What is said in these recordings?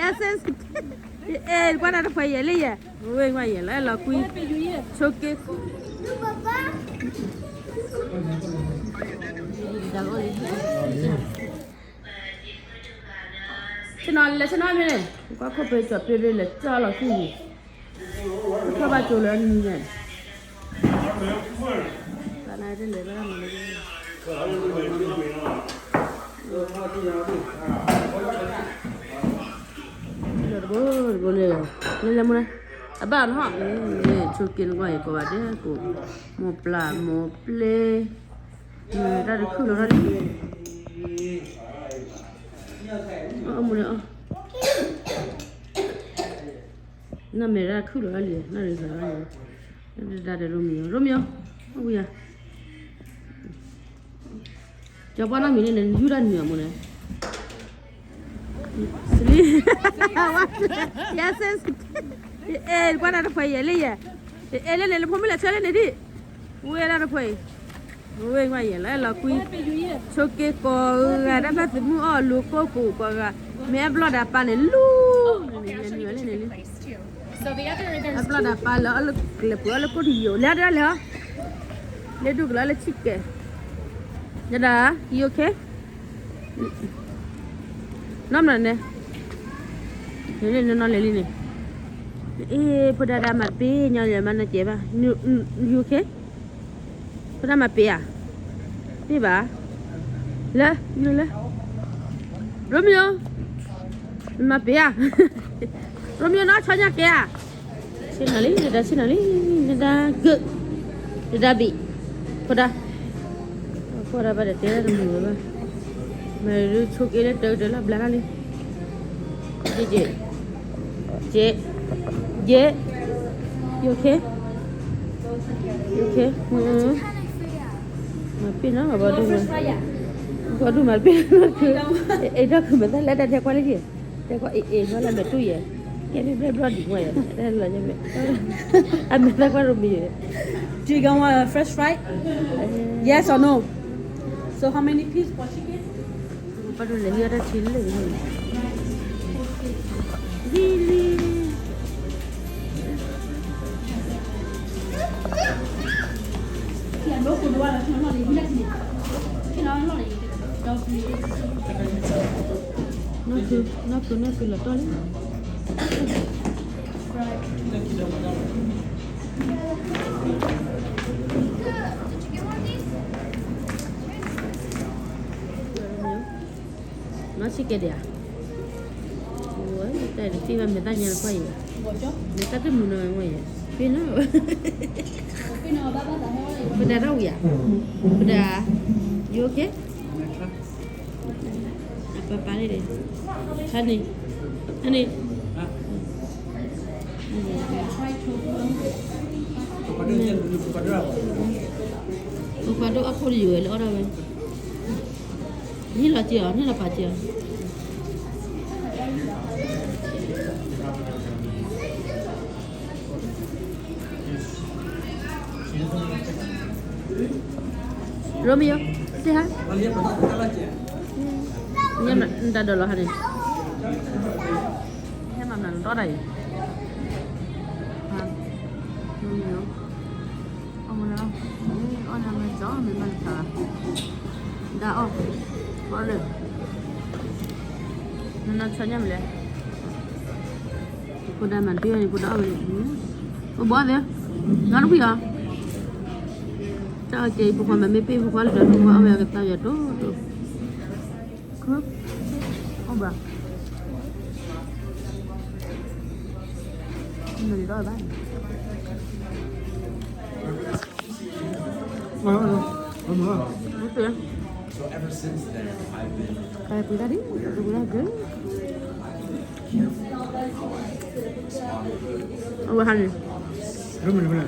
အဲ ကွၢ်တၢ်တဖှဲးယဲၢ်လံယဲၢ်, ဝဲကွၢ်ယဲၢ်လီၤ အဲၣ်လီၤကွံ, ဆိက့, ဆ့ၣ်နီၤလဲၤဆ့ၣ်နီၤမ့ၢ်န့ၣ်, ကွၢ်ခိၣ်ဖဲကၠီၤပျ့ဒ်လဲၣ် ကၠီလီၤဆူၣ်ယံၤ, ထီၣ်ဘၣ်ကၠိလၢနံၤညါ တဘိတဘိန့ၣ်, လဲၤလဲၤမူနၤ, အဘၣ်နီၤ, ဆိက့နကွၢ်ယကိးဘၣ်ဒဲးကိး, မိၢ်ပျၢ်မိၢ်ပျ့, တၢ်တခုၣ်လီၤတၢ်လံ, အမူနၤအီၤ နီၢ်မဲာ်တၢ်ခုၣ်လီၤတၢ်လံ, နီၢ်ရံစၤ, တၢ်တရိမံၤ, ရိမံၤ, အဝံယၤ ကၠီပှၢ်နီၢ်မံၤန့ၣ် နယူၢ်တၢ်နုာ်အမူန့ၣ်, စလံ, ယဲၢ်စဲး, ယအဲၣ်ကွၢ်တၢ်တဖှဲးယဲၢ်လံယဲၢ်, ယအဲၣ်လၢန့ၣ် လၢဖိမုၣ်လဲၤဆၢလၢန့ၣ်ဒံး, ဝဲတၢ်တဖှဲးအံၤ, ဝဲကွၢ်ယဲၢ်လီၤ အဲၣ်လီၤကွံ, ဆိက့ကိးဂၤ တၢ်ဘၣ်သမူအီၣ်လူၤကိၢ်ပူၤကိးဂၤ, မ့ၢ်အဘျီၣ်ဒၣ်ပၢ်န့ၣ်လူၤ, နုာ်လၢန့ၣ်လံ အဘျီၣ်ဒၣ်ပၢ်လၢအီၣ်လၢ ကျဲပူၤအီၣ်လၢကိၣ်တယိာ် လဲၤဒၣ်လဲၤဟီ, လၢဒူၣ်ကလီလၢဆံးကဲ, ယဒၣ်, you okay? နီၢ်မနုၤန့ၣ်, နနီၤလဲၤလံန့ၣ်, အ့ ဖိဒၣ်ဒၣ်မၤတပ့ၢ်ညီယဲၢ်မၤနကဲဘၣ်, you okay? ဖိဒၣ်မၤပ့ၢ်ဧါ, မ့ၢ်ဘၣ်, လၢ, လၢ, ရိမံၤ, မၤပ့ၢ်ဧါ, ရိမံၤနီၢ်ဆီညၣ်ကဲဧါ, ဆ့ၣ်နီၤလံ နဒါဆ့ၣ်နီၤလံ, နဒါက, နဒါဘံၣ်, ဖိဒၣ်, ဖိဒၣ်ဘၣ်ဒီးတဲတမုာ်ဝဲဘၣ်, မ့ၢ်ဆိက့လၢတၢ်ကတၢၢ်လၢဘျါလၢ်လံ, ကဲ, ကဲ, you okay? You okay? မၤပ့ၢ်နီၤ ဘီဒူၣ်မၤ, ဘီဒူၣ်မၤပ့ၢ်, အဲၣ်ဒိးကမၤသးလၢတၢ်ထဲကွၢ်လၢက့ၤ, တဲကွၢ်အ့ၣ်အ့ၣ် မၤလၢမဲာ်တူၢ်ယဲၢ်, ကဲမ့ၢ်ဘျဲၣ်ဘျီဒံးမီၢ်ယဲၢ်, အမဲာ်သၣ်ကွၢ်ရိမံၤယဲၢ်, Do you guys want a fresh fry? Yes or no? So how many piece for chicken? ပှၤဒိးလဲၤဟံးအီၣ်တၢ်ဆံးလၢာ်န့ၣ်, လံလံ, နီၢ်ကု, နီၢ်ကု, နီၢ်ကုလီၤတီၢ်လံ. Did you get one of these? နီၢ်ဆံးကဲဒံးဧါ, တၢ်တသံဘၣ်မဲာ်သၣ်ညါတကွၢ်အံၤ, မဲာ်သၣ်တမုာ်နီၤဝဲယဲၢ်, ပ့ၢ်နီၤ, ပဒၣ်ထီၣ်ဝံၤဧါ, ပဒၣ်, you okay? အပၢ်ပၢ်န့ၣ်, honey, honey, ပပၢ်ဒိၣ်အခိၣ်တယိာ်ဝဲလၢအီၣ်ဒၣ်ဝဲ, န့ၣ်လီၤက့ၤအီၤ န့ၣ်လီၤပာ်က့ၤအီၤ. ရိမံၤယိၤ, say hi. နတၢ်ဒိးလီၤဟါန့ၣ်, ဟဲမၤမနုၤလီၤတၢ်အံၤ, ရိမံၤယိၤ, အီၣ်မနုၤလီၤ, အီၣ်နမ့ၢ်ကၠီမ့ၢ်မၤတၢ်, ဒၣ်အီၣ်, အီၣ်လၢ, နနဆီညၣ်မလဲၣ်, ဖိဒၣ်မၤတပ့ၢ်အီၤန့ၣ် ဖိဒၣ်အီၣ်ဝဲန့ၣ်, ပဘီသ့, နီတကွံာ်အီၤ, တၢ်အီၣ်ကဲအံၤ ဖိခွါမၤမ့ၢ်ပ့ၢ် ဖိခွါလၢဒီး ဖိခွါအီၣ်ဝဲအကသၣ်ယၤတိတိ, အီၣ်ဘၣ်, နလီၤဘၣ်, So ever since then, I've been ကဲပှ့ၤတၢ်ဒ်, ပှ့ၤတၢ်ဒ်, အဝဲဟါန့ၣ်, အဝဲနီၤဂၤ,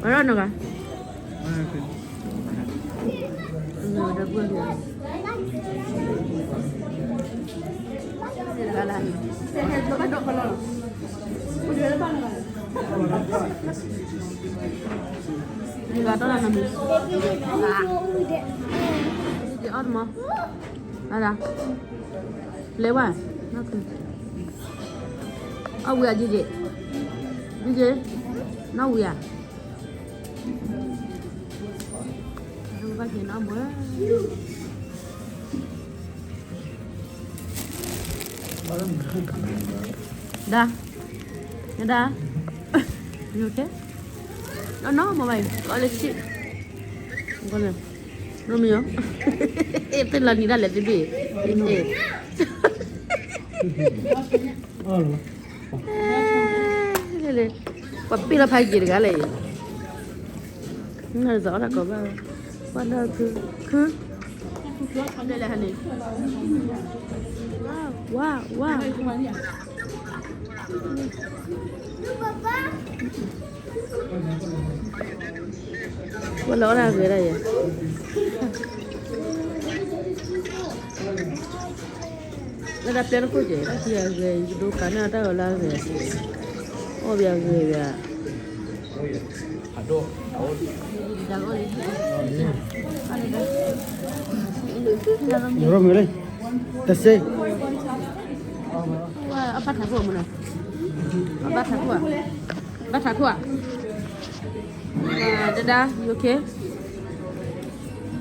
ဂၤတီၢ်လၢနမံၤ, အီၣ်တမီၤ, အဒၣ်, လဲၤဝဲ, နီၢ်ကု, အဝံၤဧါ ယံယံ, ယံယံ, နီၢ်ဝံၤဧါ, ဘၣ်က့ၤနီၢ်မွဲ, ဒါ, ဒါ, you okay? No, no, mama, all the shit. Romeo, သ့ၣ်လီၤနံၤဒၣ်လဲာ်သ့ၣ်ဘ့ၣ်, ပှၤပ့ၢ်လီၤဖးယံာ်တဂၤလဲၣ်, နၢ်သီအီၣ်တၢ်ကိးဘၣ်, ပှၤလၢခု, ခု, လဲၣ်လဲၣ်ဟန့ၣ်, ဝါ, ဝါ, ဝါ. ဝဲလၢအီၣ်ဒၣ်ဂဲၤဒၣ်ယဲ, လၢတၢ်ပျဲတခိၣ်ကဲ, တၢ်ထံအဂဲၤ ယကဒိကးန့ၢ်တၢ်ဂီၤလၢအဂဲၤ, အီၣ်ဘၣ်ဂဲၤဘၣ်. တစ့, အဘၣ်ထးခိၣ်မနုၤ, အဘၣ်ထးခိၣ်ဧါ, ဘၣ်ထးခိၣ်ဧါ, ဒဒါ, you okay?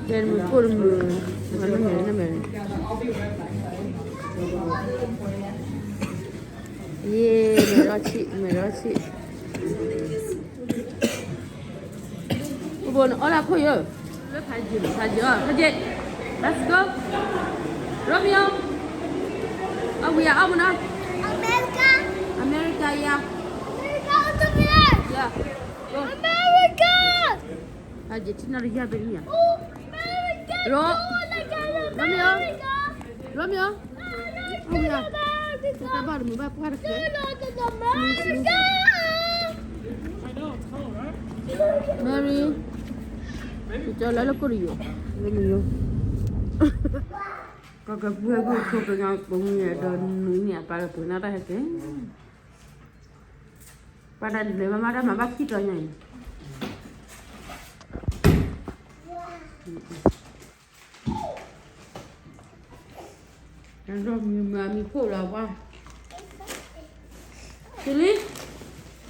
တဲမုၢ်ကိၣ်တမုၢ်, နမဲာ်, နမဲာ်, ယ့, မဲာ်ထီၣ်ဆံး, မဲာ်ထီၣ်ဆံး. ပဘိနအီၣ်လၢခိၣ်ယၢၢ်, လၢဖးယံာ်, ဖးယံာ်အီၤ, ဖးယံာ်, let's go. Romeo, အဝံၤအီၣ်မနုၤ, America, America, yeah, America, over there, yeah, go. America. ဖးယံာ်ထံၣ်နီၢ်တယၢ်ဘ့ၣ်နံၣ်ဧါ, Ro, Romeo, Romeo. အဝံၤဧါ, တၢ်ဘၣ်တမုာ်ဘၣ်ပှၢ်တကဲ, မ့ၢ်, Mary, ကၠီလၢလၢကိၣ်တယိာ်, လၢမယိာ်, ကကပှဲၤဂုၢ်ခိၣ်ကညီပိာ်မုၣ်ဒီးနွံနံၣ်အပၢ်လၢပှဲၤနီၣ်တၢ်ဟဲက့ၤ, ပှၤတၢ်ဒ်လဲၣ်မၤမၤတၢ်မၤဘၣ်ခံတီၤညါအံၤ မၤမံၤခိၣ်လီၤပှၢ်, Silly,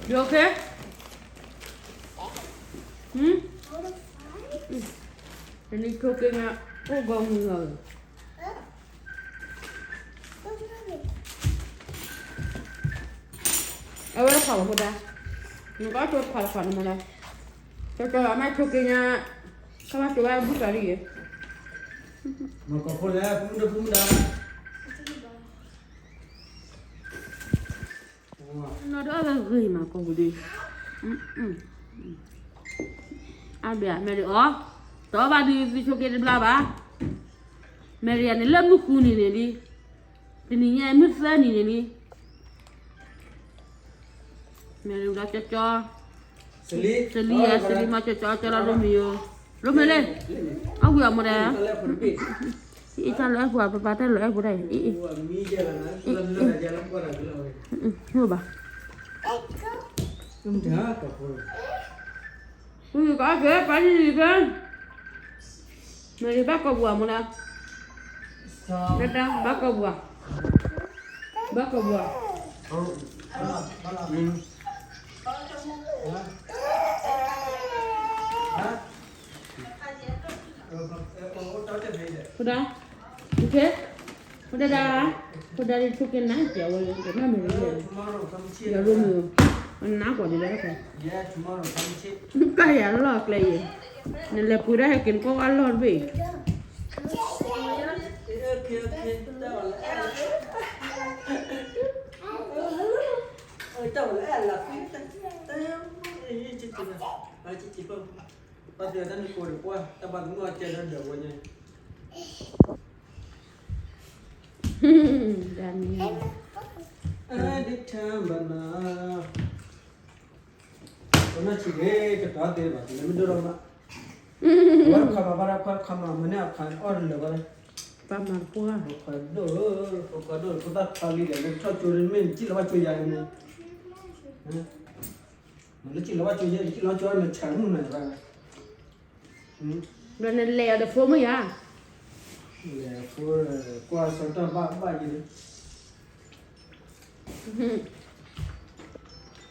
you okay? နံၤခိၣ်က့ၤညါ, အိၣ်ဂီၢ်မုၢ်လီၤ, အဝဲတခွးလီၤဖိဒါ, နကဘၣ်ကၠိတခွးလီၤခွးနမၤလီၤ, ကၠီကၠီအမါခိၣ်က့ၤညါ, ကဘၣ်ကၠိဝဲဘူၣ်သးလံယဲ, မၤကီၢ်ဖိလဲၣ်, ဖိမုၣ်ဒီးဖိမုၣ်ဒါ နီၢ်ဒီးအဂ့ၤမးကီၢ်ပူၤဒီး, အဘၣ်မဲာ်ရံအီၤ, တအီၣ်ဘၣ်ဒုးသုဆိက့ၤတဘျါဘၣ်, မဲာ်ရံအန့ၣ်လၢမုၢ်ဃုနံၤန့ၣ်လံ, တနံၤညါမုၢ်သၢနံၤန့ၣ်လံ, မဲာ်ရံဒီးကၠီကၠီ, စလံ, စလံမၤကၠီကၠီကၠီလီၤရိမ့ၤယိၤ, ရိမ့ၤလ့, အဝံၤအမူဒါ အံၤတၢ်လၢအဲၣ်ပူၤ, ပပၢ်တၢ်လၢအဲၣ်ပူၤဒၣ်အံၤ, မ့ၢ်ဘၣ်, ကကဲပၢ်န့ၣ်ကဲ, မ့ၢ်ဘၣ်ကီၢ်ပူၤအမူဒါ, ဘၣ်ကီၢ်ပူၤ, ဘၣ်ကီၢ်ပူၤ, ဖိဒါ, ဖိဒါ, ဖိဒါဒၣ်, ဖိဒါဒ်ဆိက့ၤနၤကဲဝဲ, ကနၣ်မ့ၢ်ဝဲ, ယရိမ့ၤ, နးကီၢ်ဒ်လဲၣ်တခါ, ကယၤလီၢ်ကျဲယဲ, နလဲၤပှ့ၤဒၣ်ဟဲက့ၤနကွၢ်ဝဲလီၢ်တဘ့ၣ် ပှၤသ့ၣ်တၢ်နကိးဒီးပှၢ် တၢ်ဘၣ်သမုၣ်အကဲဒီးဒၢးဝဲန့ၣ်, ဒ်န့ၣ်, ဒ်ထၢဘၣ်နၤ, ပနီၢ်ဆံးက့ၤ ကတီၤသ့ဘၣ် နမ့ၢ်ဒိၣ်ထီၣ်မး, ဘၣ်တခါမး ဘၣ်တခါမး မ့ၢ်န့ၢ်အခါအီၣ်တလၢာ်ဘၣ်, ပှၤမၤတပှၢ် ပခွါဒိၣ်, ပခွါဒိၣ် ဖိသၣ်ထီလံဒီး လၢထီၣ်ကၠိမ့ၢ်နစံၣ်လီၤဘၣ်ကၠိယၤန့ၣ်, နလၢစံၣ်လီၤဘၣ်ကၠိယဲ နစံၣ်လီၤကၠိနဆၢမုၢ်နၤဘၣ်, ဒီးနလဲၤအီၤဒီးဖိမုၣ်ယၤ, လဲၤဖိ, ကွၢ်စီၤတၢ်ဘၣ်ဘၣ်ယဲ,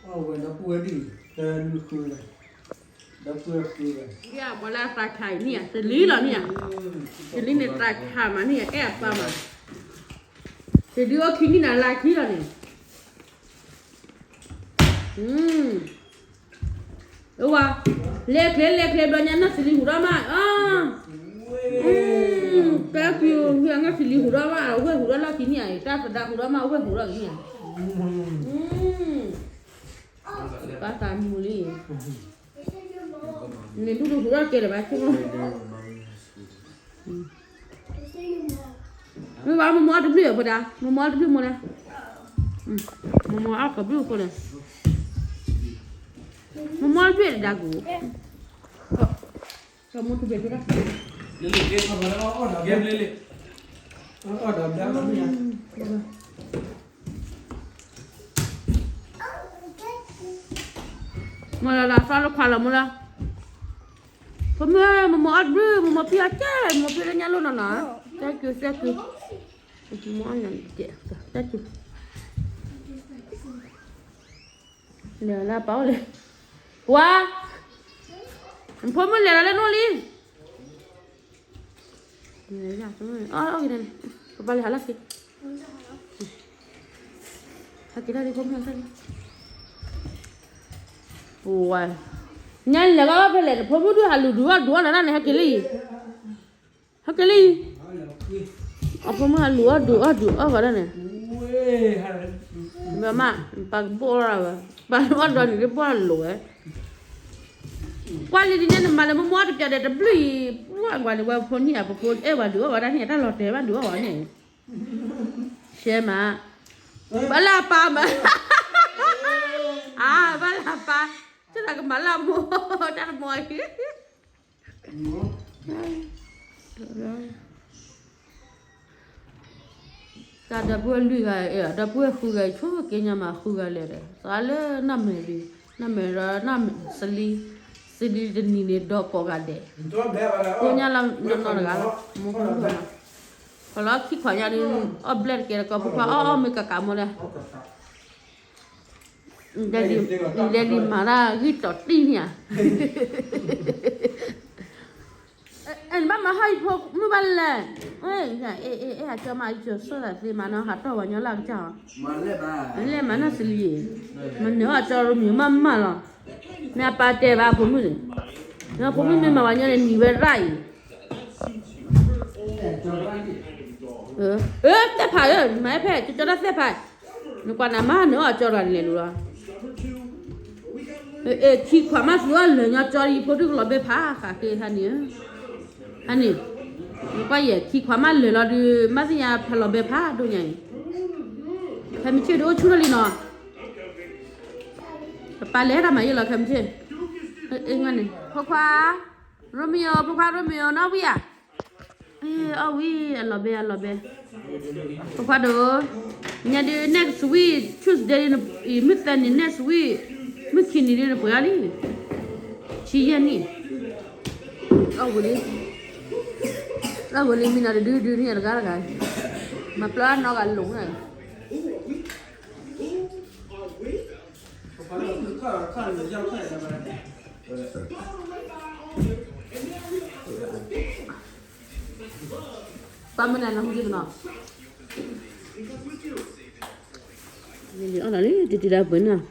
အဝဲဒီပုၢ်ဝဲၢ်ဒ် တၢ်နုာ်ဃုဝဲ ဒီပုၢ်ဝဲၢ်ဃုဝဲ ပှၤလၢအသးခးအံၤန့ၣ်ဧါ တလံလီၤန့ၣ်ဧါ, တလံန့ၣ်သးခးမးန့ၣ်ဧါ အဲၣ်အပၢ်မး, တဒုအီၣ်ခံနံၣ်နၤလၢခံလီၤန့ၣ်, အဝဲ, လဲၤချ့လဲၤချ့ဘျီညါ နီၢ်စလံဟူးထီၣ်မး, တၢ်ကွံ နီၢ်စလံဟူးထီၣ်မး အဝဲၢ်ဟူးထီၣ်လီၢ်ခံန့ၣ်ဧါ, တၢ်သဒါဟူးထီၣ်မး အဝဲၢ်ဟူးထီၣ်န့ၣ်ဧါ, ပၢ်သးမူလံ, န့ၣ်ဒူၣ်ဒူၣ်ဟူးထီၣ်ကဲလၢၤဘၣ်ဆိကမိၣ် မ့ၢ်ဘၣ် မမီအီၣ်တဘျုးဖိဒါ, မမီအီၣ်တဘျုးမိၢ်လဲၣ်, မမီအီၣ်ကဘျုးဖိလဲၣ်, မမီအီၣ်တဘျုးဒါကူ, ကမူတဘျုးဖိဒါ, မလၢလၢသီလၢခွါလၢမူလၢ, ဖိမုၣ် မမီအီၣ်တဘျုး မမီဖံအီၣ်ကဲ, မမီဖံလၢညါလိၣ်နီၢ်နီၢ်, စဲးကု စဲးကု, မမီအီၣ်ညါကဲ, စဲးကု, လဲၤလၢပၢ်အိၣ်လဲၣ်, ဝါ, ဖိမုၣ်လဲၤလီၤလၢနအိၣ်လံ အီၣ်အီၣ်က့ၤန့ၣ်, ပပၢ်လဲၤဟးလီၢ်ခံ, ဟဲက့ၤတၢ်ဒ်ဖိမုၣ်ဟဲလီၢ်, ဝဲ, ညါလဲၤဘၣ်ဖဲလဲၣ် ဖိမုၣ်ဒုးဟးလူၤဒုးအီၣ်ဒုးအီၣ်နၤန့ၣ် ဟဲက့ၤလံ, ဟဲက့ၤလံ, အဖိမုၣ်ဟးလူၤအီၣ်ဒုးအီၣ်ဒုးအီၣ်ဂီၤဒၣ်န့ၣ်, မ့ၢ်မး, ပၢ်ကဘိၣ်လီၤဝဲ, ပၢ်အီၣ်ဒုးန့ၣ် ကဘိၣ်လီၤဝဲ ကွၢ်လံဒ်န့ၣ် နမၤလၢမမီတပျီဒဲးတဘျုးအံၤ, ပှၤကွၢ်န့ၣ်ဝဲဖိနံၣ်ဧါ ပဖိအဲၣ်ဝဲဒုးအီၣ်ဝဲဒၣ်န့ၣ် တၢ်လီၤတဲာ်ဘၣ်ဒုးအီၣ်ဝဲန့ၣ်, ရှဲမး, ဘၣ်လၢအပၢ်မး, အါ ဘၣ်လၢအပၢ်, ကၢ်သးကမၤလၢအမိၢ်, တၢ်တမီၤအံၤ တၢ်ဒီပုၢ်ဝဲၢ်လွံၢ်ဂၤ, ဒီပုၢ်ဝဲၢ်ဃုဂၤအံၤ ဆိက့ညါမးဃုဂၤလဲၣ်ဒီး သးလၢနၢ်မဲာ်ဒုး, နၢ်မဲာ်ဒီးနၢ်စလံ, စလံတနံၤန့ၣ် ဒီးကိးဂၤဒဲး, ကိညါလၢနီၢ်နီၢ်တဂၤလီၤ, မိၢ်ကမုၣ်မး, ခီလီၤခံခွးညါဒုး, အီၣ်ဘျဲၣ်တကဲတကီ ဖိခွါအီၣ်အီၣ်မ့ၢ်ကကးမိၢ်လဲၣ် လဲၤလံမၤတၢ်ဂံၢ်တီၤတံၢ်န့ၣ်ဧါ, နဘၣ်မၤဟီၣ်ယဖိမုၣ်ဘၣ်လဲၣ်, အဲ အဲ ဟးကၠီမး ယကၠီၤစၢ်သးသ့မးနီၤ ဟးတီၢ်ဝဲညီလၢအကစၢ်, လဲၤမၤနီၢ်စလံ, မၤနၢၤအီၣ်ကၠီရမံၤမးမးလီၤ, မ့ၢ်အပၢ်တဲဘၣ်ဖိမုၣ်န့ၣ်, ဖိမုၣ်မ့ၢ်မၤဝဲညီန့ၣ် နံၤဝဲရၣ်အံၤ သဲၣ်ဖးဧၢ, မၤဖဲကၠီတၢ်သဲၣ်ဖး, နကွၢ်နမါနၢၤအီၣ်ကၠီတဂၤန့ၣ်လဲၤလူၤလီၤ, ခံခွးမးသုအီၣ်လၢာ်ညီကၠီအံၤ ဖိဒုၣ်ကလီၤဘဲဖးဃးဃ့ဟါန့ၣ်, ဟါန့ၣ်, နကွၢ်ယဲၢ် ခံခွးမးလၢာ်လီၤဒုး မ့ၢ်သ့ၣ်ညါဖးလီၤဘဲဖးဒိၣ်ညါအံၤ, ခဲမုၢ်ဆ့ၣ်ဒုးအိၣ်ဆူၣ်ထီၣ်လံနီၤ, ပပၢ်လဲၤတၢ်မၤယဲၢ်လီၤခဲမုၢ်ဆ့ၣ်, ဖိခွါ, ရိမံၤဧိၤ ဖိခွါရိမံၤဧိၤ နအီၣ်ဝံၤဧါ, အီၣ်ဝံၤ အလီၤဘဲ အလီၤဘဲ, ဖိခွါဒိၣ်, ညါဒုး next week Tuesday အံၤ မုၢ်သၢနံၤ next week, မုၢ်ခံနံၤဒုးနပှဲၤအီၤလံ, ဆံယဲၢ်နံၣ်, အီၣ်ဝံၤလံ, အီၣ်ဝံၤလံ မံနီၤတဒုဒုန့ၣ်တဂၤတဂၤ, မၤပျီအနီၢ်ဂၤလိၤန့ၣ် ပၢ်မနုၤနဟူက့ၤတနီၤ, အီၣ်လီၤလံ တတံၤဒၣ်ပှဲၤန့ၣ်,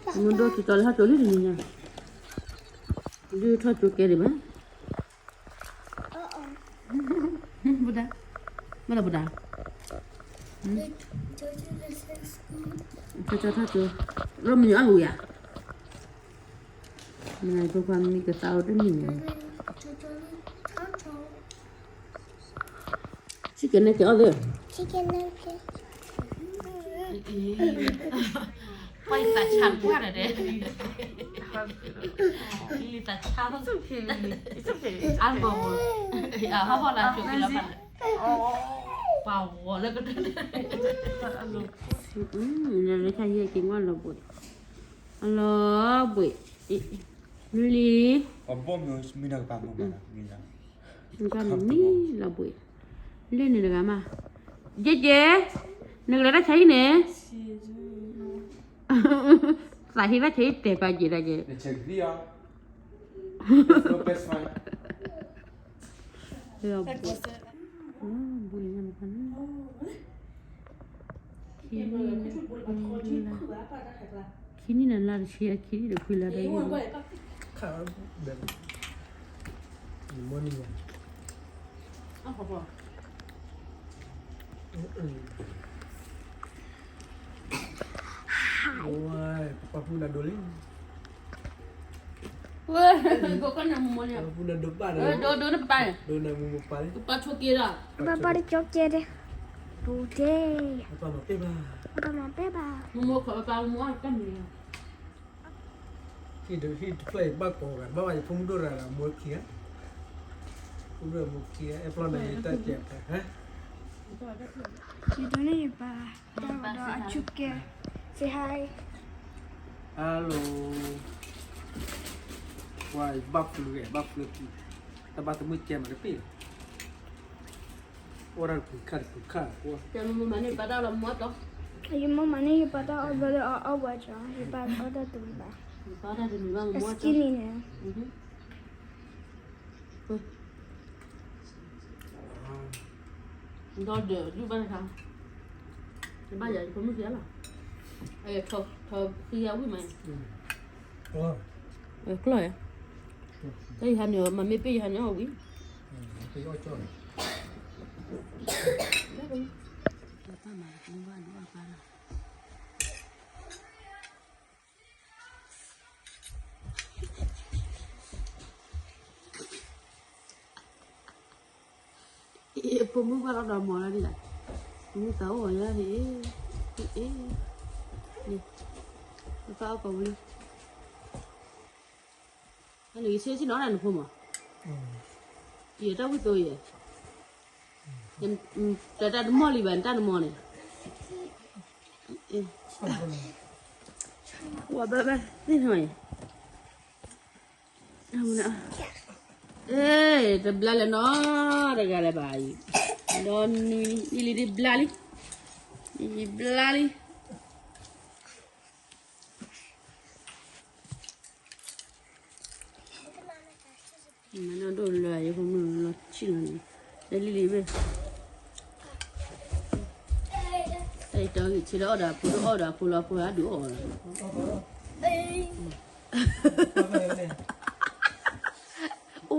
မ့ၢ်ဒိၣ်ကၠီလၢဟီၣ်ကၠိလံတနံၤညါ, ဒုးထီၣ်ကၠိကဲဒံးဘၣ်, ဘုဒၣ်, မ့ၢ်လၢဘုဒၣ်, ကၠီကၠီထီၣ်ကၠိ, ရိမံၤအီၣ်ဝံၤဧါ, မ့ၢ်ဖိခွါမံကသါအိၣ်တနံၤန့ၣ် Chicken nugget အီၣ်သ့, chicken nugget, ပှၤသးဆါကွၢ်ဒီး, လံသးဆါ, it's okay, it's okay, အါမး, အဟီၣ်လၢကၠိကလီၤဖးလဲၣ်, ပှၤဝီၤလၢကတၢၢ်, လၢခါယဲၢ်က့ၤဝဲလီၤဘှံး, အလီၤဘှံး, လံ, မ့ၢ်နကပၤမီၤမး, မ့ၢ်လီၤဘှံး, လၢန့ၣ်တဂၤမး, ကဲကဲ, နကလဲၤတၢ်ဆါဟံၣ်န့ၣ်, သးဟ့ဘၣ်ဆဲးတဲာ်ပာ်က့ၤတၢ်က့ၤ ခံနံၣ်န့ၣ်လါတဆံ အခံနံၣ်ဒီးခွံလါတၢ်အံၤ ပပၢ်ပူနၤဒိလံ ပပၢ်ပူနၤဒိဘၣ်ဒီး ဒိဒိန့ၣ်ပပၢ်န့ၣ် ဒိနၤမူပပၢ်လံ ပပၢ်ဆိးက့ဒီး ပပၢ်ဆိးက့ဒီး ဒိတဲ ပပၢ်မၤပဲၢ်ဘၣ် ပပၢ်မၤပဲၢ်ဘၣ် မူမူခိးပပၢ်မူအတၢ်မံၤ ဟံၣ်တဖျၢၣ်အံၤဘၣ်ကိးဂၤ ဘၣ်ဘၣ်ယဖိမုၣ်ဒိၣ်ရၤရၤမူခံဂၤ ဖိမုၣ်ဒိၣ်ရၤမူခံဂၤ အဲၣ်ပျီၢ်န့ၣ်ယတၢ်စဲးဖဲ ယဒိးန့ၢ်ယပၢ် ဒီးအဆိးက့ say hi hello ကွၢ်ဘၣ်ဖုဂဲၤ ဘၣ်ဖုကံ တၢ်ဘၣ်သမုၣ်ကဲမးတပ့ၢ် အိၣ်ဒၣ်တပူၤခါတပူၤခါ ယမိၢ်မၤန့ၢ်ယပၢ်တၢ်အီၣ်ဘၣ် ယပၢ်အီၣ်ဘၣ်ကီ ယပၢ်အီၣ်တၢ်တမံၤဘၣ် ယပၢ်အီၣ်တၢ်တမံၤဘၣ် skinny န့ၣ် ဒီးဒုးဘၣ်တခါ ယဘၣ်ယၤ ယဖိမုၣ်သ့လီၤ ထီၣ်ဃံအဝံၣ်မး ကျီၢ်ဧါ တၢ်ယဟါန့ၣ် မၤမ့ၢ်ပ့ၢ်ယဟါန့ၣ်အီၣ်ဝံၣ် အ့ၣ် ဖိမုၣ်ဘၣ်လီၤဒီးမီၤလၢဒ်လဲၣ် ဖိမုၣ်သးအိၣ်အီၤယဲၢ်ဟ့ၣ် အ့ၣ် ပၢ်အီၣ်ကီးဝံၤ အန့ၣ်ဆ့ဆ့နီၤနဖိမး ယတၢ်ဝံၣ်သိယဲၢ် တၢ်တၢ်တမီၢ်လံဘၣ် တၢ်တမီၢ်န့ၣ် ဝဲဘၣ်ဘၣ် သ့ၣ်နီၤ အ့ တဘျါလဲၣ်နီၤ တဂၤလၢၤဘၣ်အံၤ ဒီးနွံနံၣ်လံ တဘျါလံ တဘျါလံ မၤနီၢ်ဒိၣ်လၢယဖိမုၣ်လီၤဆံၣ်လီၤန့ၣ် လၢလံလံဘ့ၣ် တၢ်အံၤတီဂံၢ်ဆံးဒီးအီၣ်ဒီးအဖိဒိၣ်အီၣ်ဒီးအဖိလီၤ အဖိအဒုးအီၣ်လီၤ အိၣ်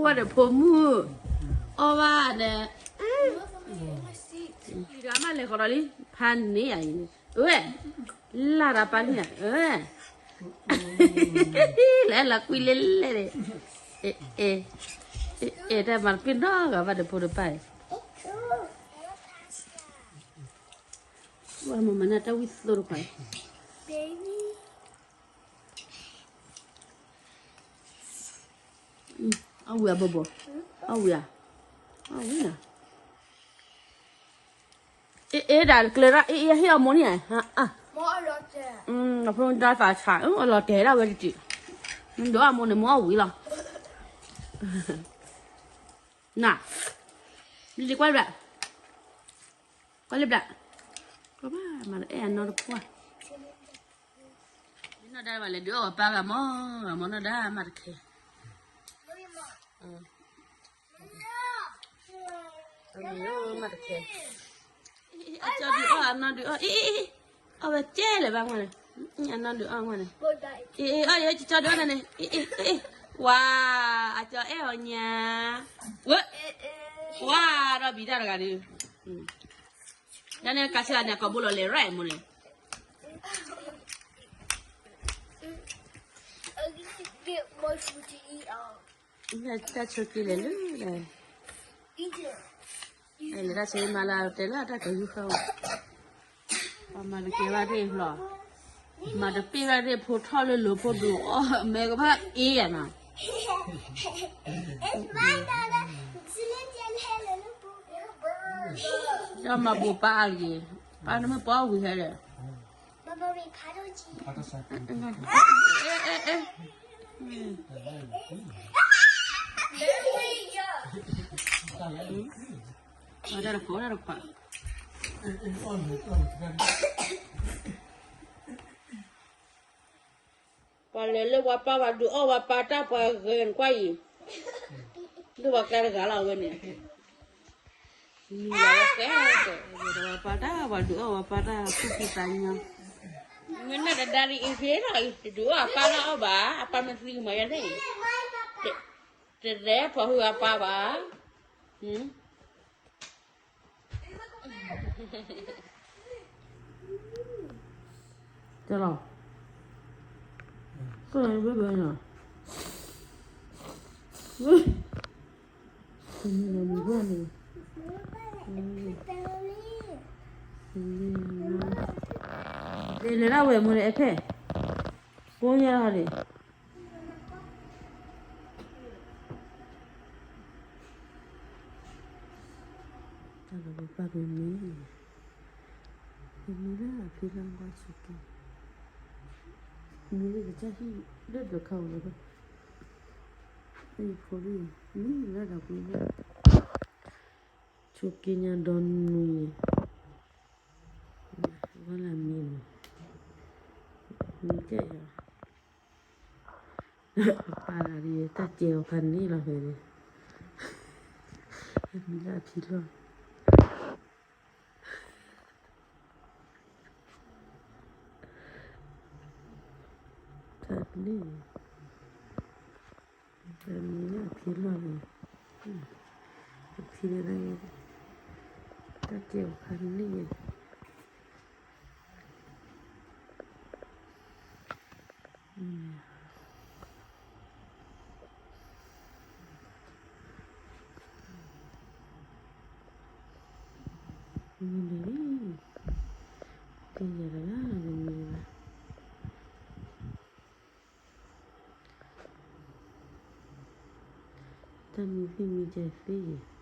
ဝဲဒီးဖိမုၣ် အီၣ်ဘၣ်ဒီး လံဒီးအမၢလဲၤဃီၤဒီးလံ ဖးန့ၢ်ယၤအံၤန့ၣ် အဝဲ လၢ်ဒီးပၢ်န့ၣ် အဝဲ လဲၤလီၤကွံာ်လဲၤလဲၤန့ၣ် အဲ အဲ တၢ်မၤတပ့ၢ်နီတဂၤဘၣ်ဒီးဖိတပၢ်အံၤ ဝဲမၤမၤန့ၢ်တၢ်ဝံၣ်သိတခွါ အဝံၣ်အဘိဘိ အဝံၣ်ဧါ အဝံၣ်ဧါ အ့ အ့ ဒၣ်ကျၢၤရၣ် အ့ အ့ ဟ့ၣ်အီၤမိၢ်န့ၣ်ဧါ အဖိဒါသးဆး အလီၤတဲာ်ဒၣ်ဝဲတတုၤ ဒိးအမိၢ်န့ၣ် မိၢ်အီၣ်ဝံၤလီၤ နၤ လံလံကွၢ်လံဘျၣ် ကွၢ်လံဘျၣ် ကွၢ်ဘၣ်မၤလၢအဲၣ်အနီတပှၢ် နီၢ်ဒါဘၣ်လဲၤဒုးအီၣ်ပၢ်ဂၤမီၤ ဂၤမီၤနီၢ်ဒါမၤတခဲ မၤတခဲ အကၠီဒုးအီၣ် အနီၢ်ဒုးအီၣ် အ့ အ့ အီၣ်ဝဲကဲလဲၣ်ဘၣ်မီၤန့ၣ် အနီၢ်ဒုးအီၣ်မီၤန့ၣ် အ့ အ့ အီၣ်ယဲကၠီဒုးအီၣ်န့ၣ် အ့ အ့ အ့ ဝါ အကၠီအဲၣ်အီၤညါ ဝဲ ဝါ ဒီးဘံၤတၢ်တဂၤဒုး ဒ်န့ၣ်ကဆၢန့ၣ် ကီးဘိလီၤလဲၤရဲၣ်မူန့ၣ် တၢ်ဆိးက့လဲၤလၢလဲၤ လဲၤတၢ်ဆိးမၤလၢတဲလၢတၢ်ကယူၤဃၢၤ ပှၤမၤတကဲဘၣ်သ့ၣ်ဖျီၣ် မၤတပ့ၢ်ဘၣ်သ့ၣ်ဖိထီၣ်လၢလိၤဖိဒိးအီၣ် မဲကဘၣ်အ့ၣ်ယၤနီၤ ဒီးမၤဘိးပၢ်အါတက့ၢ် ပၢ်နမ့ၢ်ပှၤဝံၤဟဲဒီး တၢ်တခွါ တၢ်တခွါ ပှၤလဲၤလၢပှၤပၢ်ပှၤဒုးအီၣ်ပှၤပၢ်တၢ်ပှၤဂဲၤနကွၢ်အံၤ, လၢပှၤကျါတဂၤလီၤဝဲန့ၣ်, မံၤယၤဝဲကဲ, ပှၤပၢ်တၢ်ပှၤဒုးအီၣ်ပှၤပၢ်တၢ်သူၣ်ဖှံသးညီ, မ့ၢ်နတဒါဒ်အံၤဖဲလီၤအံၤ တဒုးအီၣ်အပၢ်လၢအီၣ်ဘၣ်, အပၢ်မ့ၢ်သံကမၤယၤသ့ၣ်, တလဲၤဖီၣ်ဟုအပၢ်ဘၣ်, တဲလီၤ, ဘၣ်ဘၣ်နီၤ, တမံၤလီၤမံၤဘၣ်န့ၣ်, လဲၤဒၣ်ဝဲမိၢ်န့ၣ် အဲဖဲ, ကိးညါလီၤန့ၣ် တၢ်လီၤပပၢ်ပမံၤ, ပမံၤလၢအဖံလၢကွၢ်ဆိက့, မံၤလၢကစၢ်ဟံၣ်လၢဒိးခါဝဲလၢဘၣ်, အဖိလံ, မံၤလၢဒၣ်ပှၤလၢ, ဆိက့ညါဒီနွံ, ဝဲလၢမံၤန့ၣ်, မံၤကဲၣ်ယၤ ပၢ်ဂၤဒ်တၢ်ကဲအီၤဖးန့ၣ်လီၤဖဲန့ၣ်, မံၤလၢအဖံလီၢ်, ဖးန့ၣ်, မံၤလၢအဖံလီၢ်န့ၣ်, အဖံလၢ, တၢ်ကဲအီၤဖးန့ၣ် မ့ၢ်န့ၣ်, ကဲယၤတဂၤန့ၣ်မ့ၢ်ဘၣ်, တၢ်မံသံၣ်မံကဲသ့,